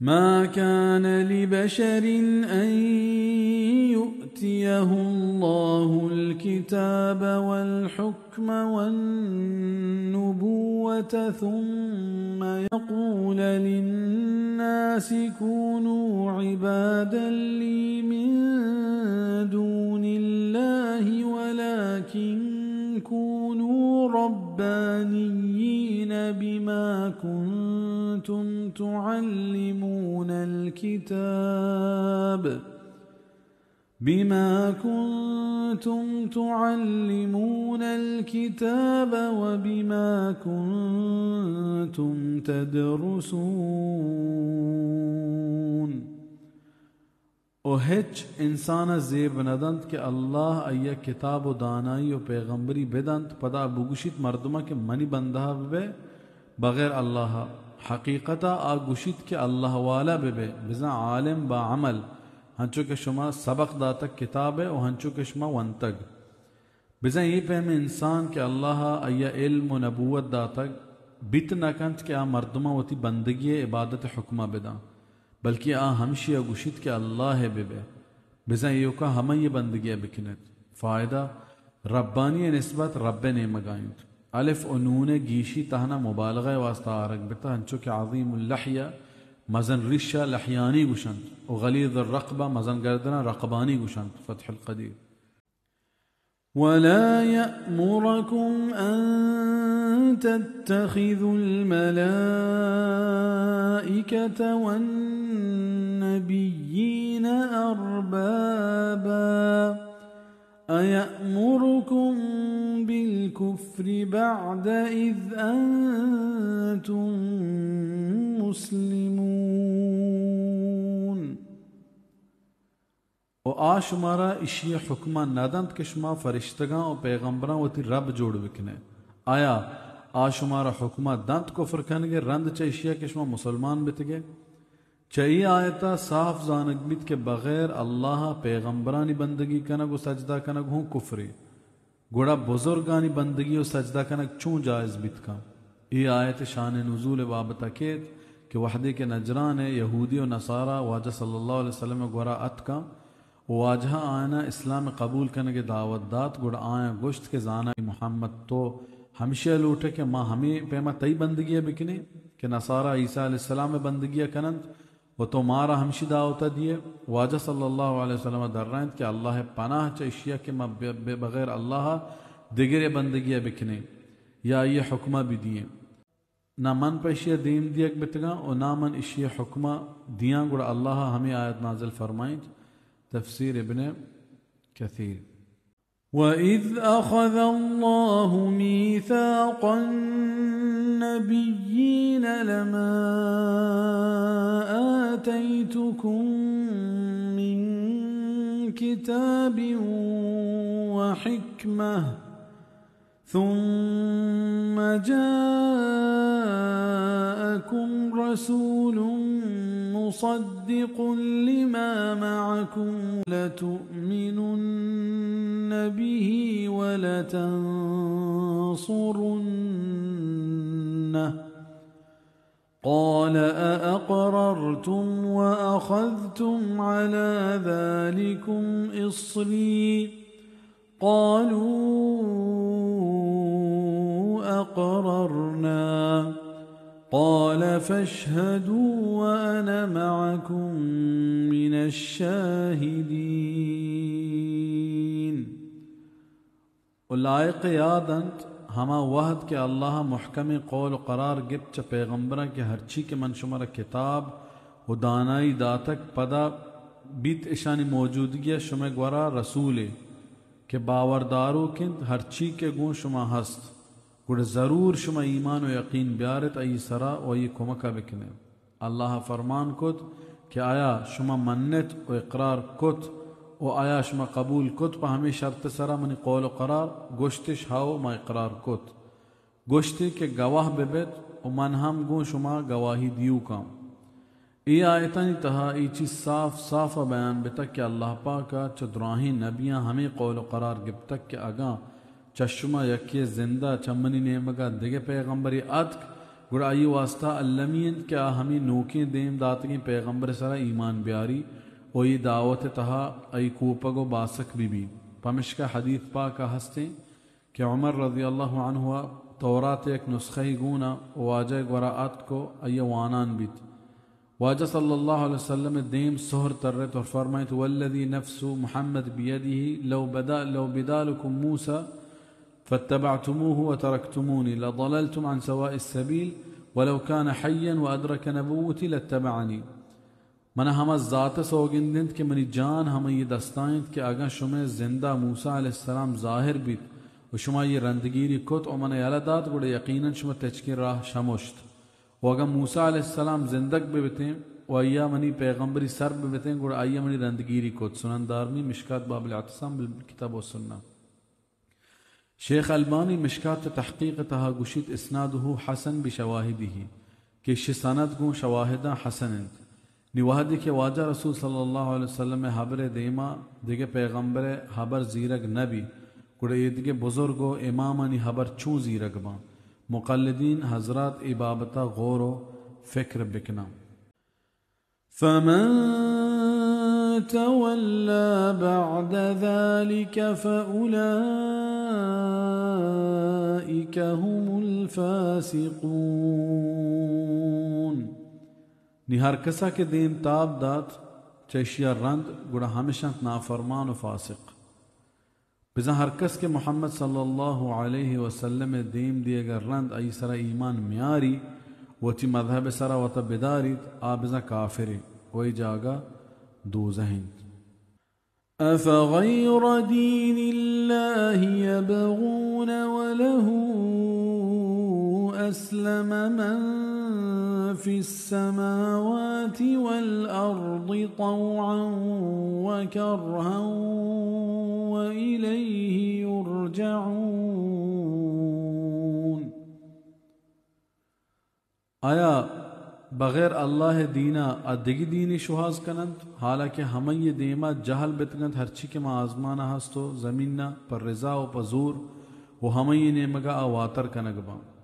ما كان لبشر أن يؤتيه الله الكتاب والحكم والنبوة ثم يقول للناس كونوا عبادا لي من دون الله ولكن كونوا ربانيين بما كنتم تعلمون الكتاب بما كنتم تعلمون الكتاب وبما كنتم تدرسون. و ہچ انسان ء زیب نہ دنت کہ اللہ آئی ء کتاب و دانائی و پیغمبری بدنت، پدا بگوشیت مردماں کہ منی بندہ ببئے بغیر اللہ ء۔ حقیقت ء آ گوشیت کہ اللہ والا ببئے، بزاں عالم با عمل، ہنچو کہ شما سبق داتگ کتاب ء و ہنچو کہ شما ونتگ۔ بزاں اے پیمیں انسان کہ اللہ ء آئی ء علم و نبوت داتگ، بیت نہ کنت کہ آ مردماں وتی بندگی ء عبادت ء حکم ء بداں، بلکیں آ ہمشی ء گوشیت کہ اللہ ء ببئے، بزاں ایوکا ہمائی ء بندگی ء بکنیت۔ فائدہ، ربانی ء نسبت رب ء نیمگ ء انت۔ الف و نون ء گیشی تہنا مبالغہ ء واسطہ آرگ بتہ، انچو کہ عظیم اللحیہ، مزن ریش ء لحیانی گوشنت، و غلیظ الرقبہ، مزن گردن ء رقبانی گوشنت، فتح القدیر۔ ولا يأمركم أن تتخذوا الملائكة والنبيين أربابا أيأمركم بالكفر بعد إذ أنتم مسلمون۔ و آ شمارا اشی ء حکم ء نہ دنت کہ شما فرشتگاں و پیغمبراں وتی رب جوڑ بکنے۔ آیا آ شمارا حکم ء دنت کفر کنگ ء رند چہ اشی ء کہ شما مسلمان بتگے؟ چہ اے آیت ء صاف زانگ بیت کہ بغیر اللہ ء پیغمبرانی بندگی کنگ و سجدہ کنگ ہوں کفرے۔ گڑا بزرگانی بندگی و سجدہ کنگ چون جائز بیت کن؟ اے آیت شان نزول بابت ء کیت کہ وہدے کہ نجران ء یہودی و نصارا واجہ صلی اللہ علیہ وسلم ء گورا اتکاں و واجہ آیانا اسلام قبول کنگ ء دعوت دات، گڑا آیاں گوشت کہ زاناں اے محمد تو ہمشی ء لوٹے کہ ما ہمے پیما تئی بندگی ء بکنیں کہ نصارا عیسی علیہ السلام ء بندگی ء کننت؟ و تو مارا ہمشی دعوت ء دیئے۔ واجہ صلی اللہ علیہ وسلم ء درائینت کہ اللہ ء پناہ چہ اشیا کہ ما بے-، بے-، بغیر اللہ ء دگرے بندگی ء بکنیں یا آئی ء حکم ء بدییں۔ نہ من پہ اشی ء دیم دیگ بتگاں و نہ من اشی ء حکم ء دیاں۔ گڑا اللہ ء ہمے آیت نازل فرمائینت، تفسیر ابن کثیر۔ وَإِذْ أَخَذَ اللَّهُ مِيثَاقَ النَّبِيِّينَ لَمَا آتَيْتُكُم مِّن كِتَابٍ وَحِكْمَةٍ ثُمَّ جَاءَكُمْ رَسُولٌ مُّصَدِّقٌ لِّمَا مَعَكُمْ لَتُؤْمِنُنَّ بِهِ وَلَتَنصُرُنَّهُ قَالَ أَأَقْرَرْتُمْ وَأَخَذْتُمْ عَلَىٰ ذَٰلِكُمْ إِصْرِي قَالُوا أَقْرَرْنَا قَالَ فَاشْهَدُوا وَأَنَا مَعَكُم مِّنَ الشَّاهِدِينَ۔ و لائق یاد انت ہما وہد کہ اللہ ء محکمیں قول و قرار گپت چہ پیغمبراں کہ ہرچی کہ من شمارا کتاب و دانائی داتگ، پدا بیت اشانی موجودگی ء شمئے گورا رسولے کہ باورداروک انت ہرچی کہ گوں شما ہست، گڑا ضرور شما ایمان و یقین بیارت آئی سرا و آئی کمک ء بکنت۔ اللہ ء فرمان کت کہ آیا شما منت و اقرار کت و آیا شما قبول کت پہ ہمے شرط ء سرا منی قول و قرار؟ گوشتش، ہئو، ما اقرار کت۔ گوشتی کہ گواہ بہ بیت و من ہم گوں شما گواہی دیوکاں۔ اے آیتانی تہا اے چیز صاف صاف ء بیان بتگ کہ اللہ پاک ء چہ دراہیں نبیاں ہمے قول و قرار گپتگ کہ اگاں چہ شما یکے ء زند ء چہ منی نیمگ ء دگہ پیغمبرے اتک، گڑا آئی واسطہ المی انت کہ آ ہمے نوکیں دیم داتگیں پیغمبر سرا ایمان بیاری و اے دعوت تہا آئی کوپگ و باسک بہ بیت۔ پمشکا حدیث پاکا ہستیں کہ عمر رضی اللہ عنہ ء تورات ء یک نسخہ ء گون ء واجہ ء گورا اتک و آئی ء وانان بیت۔ واجہ صلی اللہ علیہ وسلم ء دیم سہر ترت و فرمائیت: والذی نفس محمد بیدہ لو بدا-، لو بدالکم موسی فاتبعتموه وترکتمونی لضللتم عن سواء السبیل ولو کان حیا وادرک نبوتی لاتبعنی۔ من ء ہما ذات ء سوگند انت کہ منی جان ہمائی ء دستا انت کہ اگاں شمئے زند ء موسی علیہ السلام ظاہر بیت و شما آئی ء رندگیری کت و من ء یلہ دات، گڑا یقیناً شما تچکیں راہ شمشت۔ و اگاں موسی علیہ السلام زندگ بہ بتیں و آئی ء منی پیغمبری سر بہ بتیں، گڑا آئی ء منی رندگیری کت۔ سنن دارمی، مشکات باب الاعتصام بالکتاب والسنہ۔ شیخ البانی مشکات ء تحقیق ء تہا گوشیت: اسنادہ حسن بشواہدہ، کہ اشی سند گوں شواہداں حسن انت۔ نی وہدے کہ واجہ رسول صلی اللہ علیہ وسلم ء حبر ء دیما دگہ پیغمبر ء حبر زیرگ نہ بی، گڑا اے دگہ بزرگ و امامانی حبر چون زیرگ باں؟ مقلدین حضرات اے بابتا غور و فکر بکناں۔ فمن تولى بعد ذلك فأولئك هم الفاسقون۔ نی ہر کسا کہ دیم تاب دات چہ اشیا رند، گڑا ہمش انت نافرمان و فاسق۔ بزاں ہر کس کہ محمد صلی اللہ علیہ وسلم ء دیم دیگ ء رند آئی سرا ایمان میاری، وتی مذہب ء سرا وتا بداریت، آ بزاں کافرے و اے جاگہ دوزہ انت۔ أفغير دين الله يبغون وله أسلم من في السماوات والأرض طوعا وكرها وإليه يرجعون۔ آیا بغیر اللہ ء دینا آ دگہ دینے شوہاز کننت، حالانکہ ہمائی ء دیما جہل بتگنت ہرچی کہ ماں آزمانا ہست و زمینا پہ رضا و پہ زور و ہمائی ء نیمگا آ واتر کنگ باں؟